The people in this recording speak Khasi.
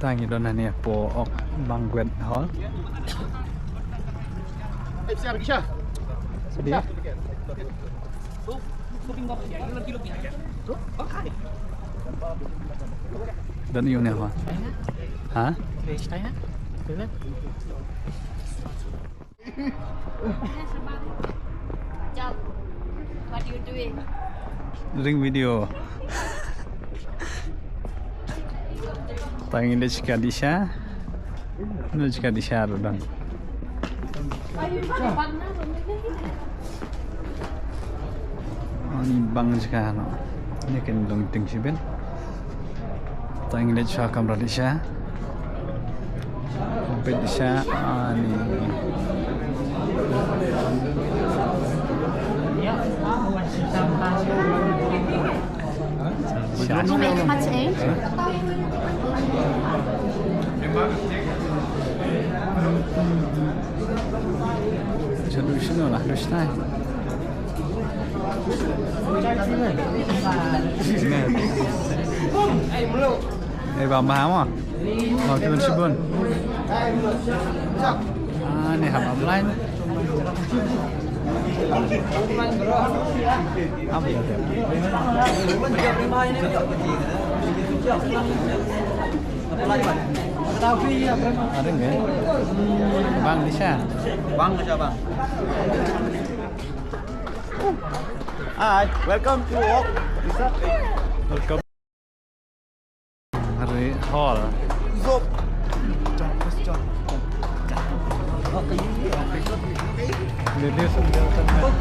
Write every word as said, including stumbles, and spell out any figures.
Tang i don hangne hapoh Oak Banquet Hall. Sedih. Don ïa u ne ha? Ha? Jump. What you doing? Doing video. Tang i leit sha ka dih sha. Leit sha ka dih sha ruh don. Ani bang jaka no. Ni kin long ting shibit. Tang leit sha kamra dih sha. Peit sha ani. Sha. How much, eh? Sha du shano lah, du shnai. Eh, bam bam ah. Mau kiban shibun. Ah, ni haba blind. Apa ya? Ada nggak? Bang Disha. Bang Disha, bang. Hi, welcome to Oak. Welcome. Hari Hall. Zop. Ladies and gentlemen.